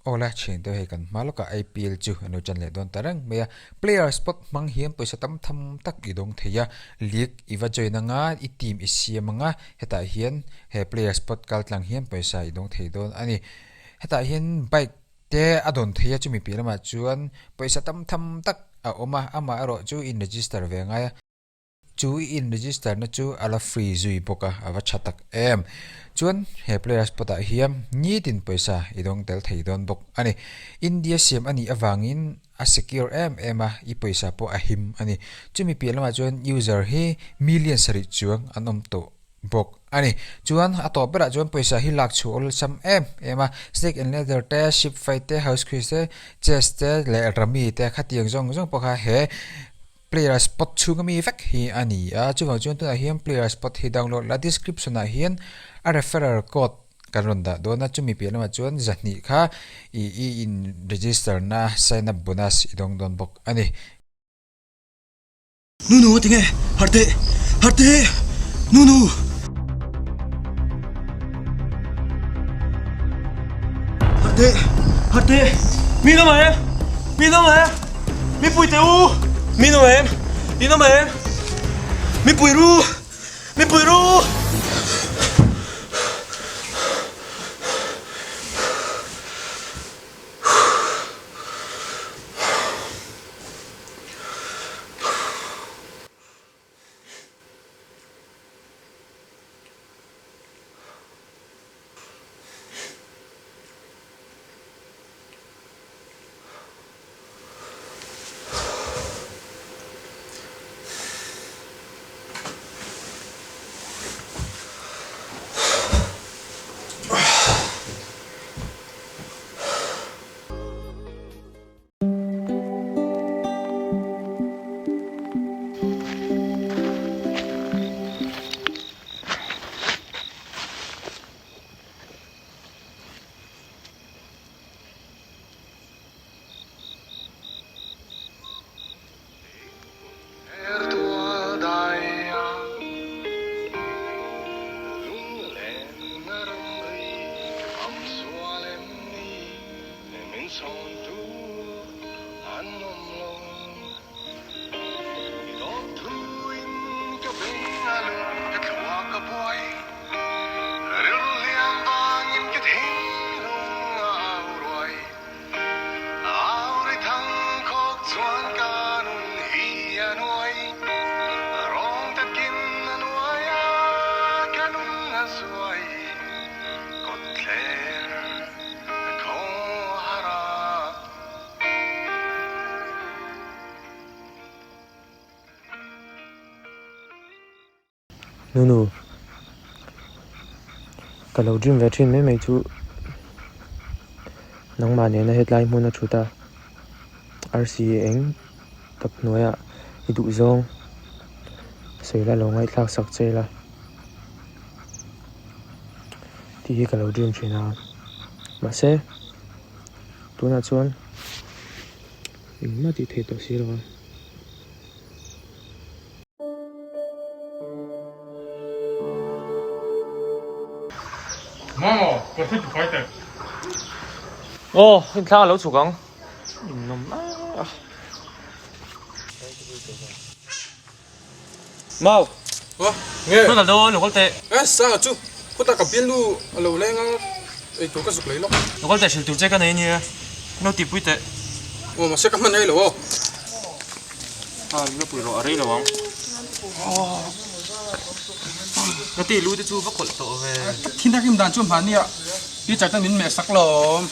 Awle thian te hei kan hma lawkah IPL chu an lo tan leh dawn ta reng mai a, player spot hmang hian pawisa tam tham tak i dawng thei a, league i va join anga i team i siam anga hetah hian he player spot kal tlang hian pawisa i dawng thei dawn a ni. Hetah hian bike te a dawn thei a chumi piah lamah chuan pawisa tam tham tak a awm a, amah erawh chu in register ve ngai a. Chu i in register na chu a la free zui bawk a, a va tha tak em. Chuan he player spot ah hian nitin pawisa i dawng tel thei dawn bawk a ni. India siam a nih avangin a secure em em a, i pawisa pawh a him a ni. Chumi piah lamah chuan user hi million sarih chuang an awm tawh bawk a ni. Chuan a tawp berah chuan pawisa hi lak chhuah awlsam em em a, snake and ladder te, ship fight te, house quiz te, chess te leh rummy te khatiang zawng zawng pawh kha he Player spot chhung ami vek hi a ni a, chuvang chuan tunah hian player spot hi download la, description ah hian a referral code kan rawn dah dawn a, chumi piah lamah chuan zahnih kha i i in register na sign up bonus i dawng dawn bawk a ni. Nunu a ti nge? Harh teh! Harh teh! Nunu! Harh teh! Harh teh! Mi nawm em? Mi nawm em? Mi pui teh u! Mi nawm em? Mi nawm em? Mi pui ru! Mi pui ru! Nunu, ka lo dream ve thin mai mai chu nangmah nena hetlai hmun a thut a, arsi eng tak hnuaiah i duh zawng sawi la lo ngaihthlak sak che ila. Tih hi ka lo dream thin a, mahse tunah chuan engmah tih theih tawh si lo a. Mama, ka thu ti fai teh. Aw, inthlak a lo chhuk ang. Innawm a. Mau. Aw, nge. Ka kal dawn, lo kal teh. Eh, Sanga chu, khutah ka bialnu a lo leng a, eitur ka zuk lei lawk. Lo kal teh, hrilh tur che ka nei a nia, no tihpui teh. Aw, mahse ka hman rei lo aw. Ha, lo pui rawh, a rei lo ang. Ka ti lu te chu va khawlh tawh ve. Ka thin a rim dan chu hmahnia teacher ten min meh sak lawm.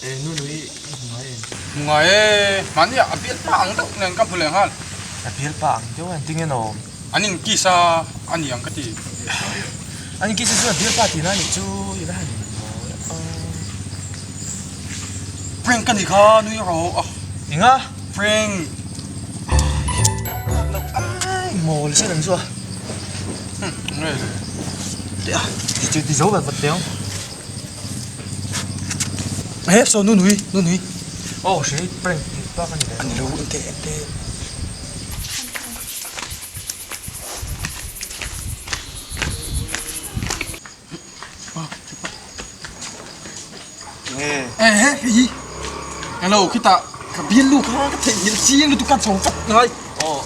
Eh, nu nui i hmu ngai em? Hmu ngai e, hmahnia a bial pa ang deuh nen ka hmu leh nghal. A bial pa ang deuh a, engtin nge nawm? An in kiss a a ni ang ka ti. An in kiss a chu a bial pa tihna a nih chu i va han mawi a. Prank ka nih kha nui rawh a. Enga? Prank. Ai mawl se lang chu a. Nge le. Teh a, ti ti zo vat vat teh ang. He saw nu nui nu nui. Aw hre prank tih bak a ni leh. A ni lo ente ente. Ehe hei hi hello khitah ka bialnu kha ka theihnghilh chiang lutuk ka chho vat ngai. Aw.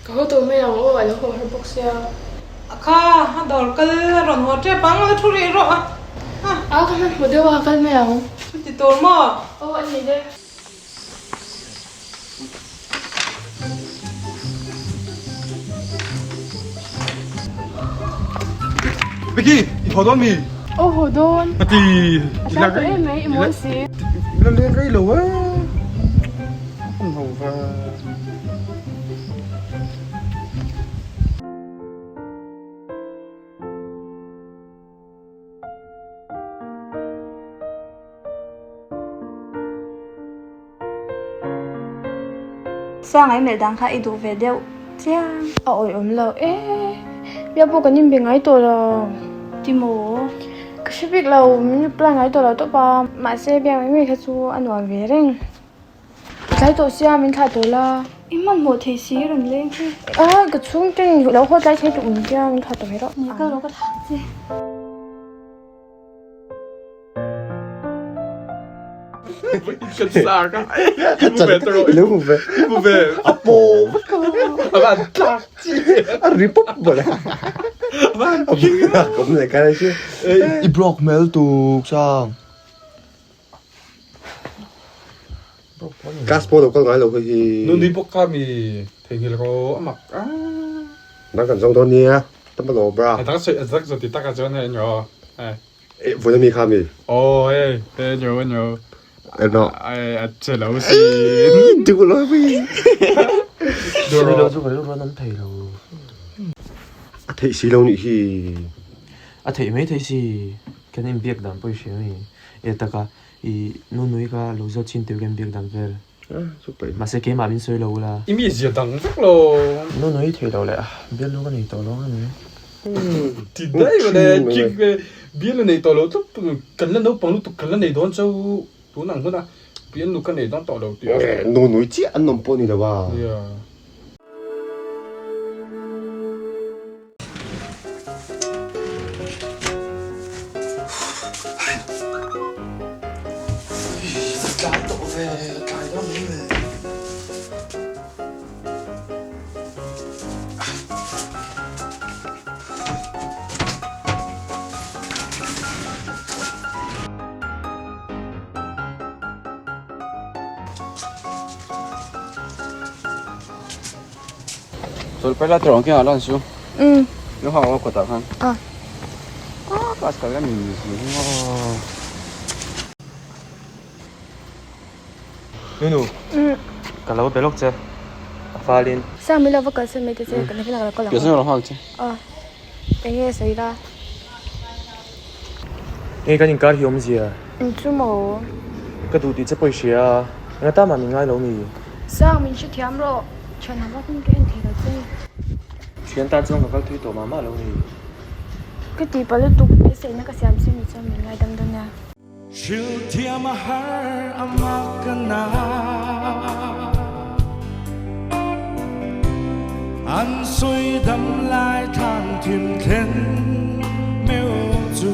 Ka haw tawh mai ang aw, a lo haw har bawk sia. A kha, a dawr kal a rawn haw tep ang, la thu rih rawh a. A ka hmanhmawh deuh a, kal mai ang. Chuti tur maw? Aw a ni le. Vicky, i haw dawn mi? Aw haw dawn. A ti. A tlai tawh em mai, i mawl si. I la leng rei lo e. An ho va. Sangai melh dan kha i duh ve deuh chiang. A awih awm lo e, biak pawh kan inbe ngai tawh lo. Ti maw? Ka hre bik lo, min reply ngai tawh lo tawp a, mahse biak mai mai kha chu a nuam ve reng. Ka tlai tawh sia, min thlah tawh la. I hmanhmawh thei si rawn leng hi. A, ka chhungten lo haw tlai thei tuk min tia, min thlah tawh mai rawh. Ni ka lo ka thlah che. I broke hmel tuk sang. Class pawh lo kal ngai lo hei hi. Nuni bawk kha mi theihnghilh rawh a mak a. Nang kan zawng dawn nia ta maw bra. A dang sawi a dang zawti taka chuan hei nyo. Eh vawiin ami kha mi. Aw hei hei nyo nyo. Eno. Ai a che lo sin. Duh lo mi. Duh lo chu ka rilru an awm thei lo. A theih si lo nih hi. A theih mai thei si. Kan inbiak dan pawh i hria mi. E taka i nunui kha lo zawt chin tur kan biak dan vel. Mahse keimah min sawi lo ula. I mi zia dang vek lo. Nunui thei lo leh a bialnu ka nei tawh lo ang em? Ti daih mawle kik bialnu nei tawh lo tlup kan la naupang lutuk kan la nei dawn chauh tun ang huna bialnu ka nei dawn tawh lo tih a. Nunui chiah an awm pawh ni lo a. Tlai tawh ve, tlai dawn mai le. Nunu, ka lo be lawk che, a falin. Sang min lo va kalsan mai ta che, ka nakin ah ka lo kal ang. Aw, eng nge sawi la? Nge kan inkar hi awmzia? Eng chu maw? Ka duh tih che pawh i hria a, enga ta mah min ngai lo ni? Sang, min hrethiam rawh. Thian hna vak in ka en thei lo che. Thian tan chuan ka kal thui tawh mah mah lo ni. Ka tih palh lutuk, beiseina ka siam che ni chuan min ngaidam dawn nia. Hrilhthiam a har a mak a na. An sawi dam lai thlan thim thlen meuh chu.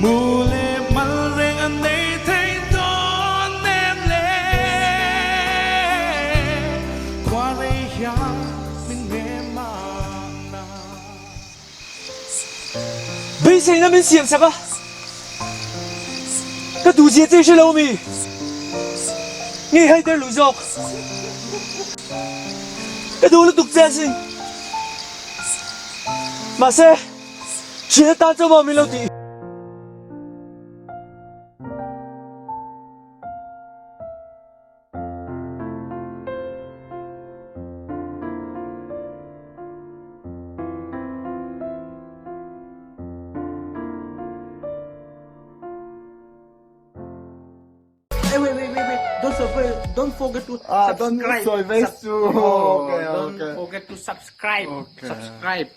Mu leh mal reng an nei thei dawn em le. Khua rei hian min hnem a na. Beiseina min siam sak a, ka duh zia che hre lo mi? Nge hai der lui zawk? Ka duh lutuk che asin. Mahse, thian atan chuan maw min lo tih? Hey, wait, wait, wait, wait. Don't forget, don't forget to Ah, don't subscribe. sawi vei su. Oh, Okay, don't okay. forget to subscribe. Okay. Subscribe.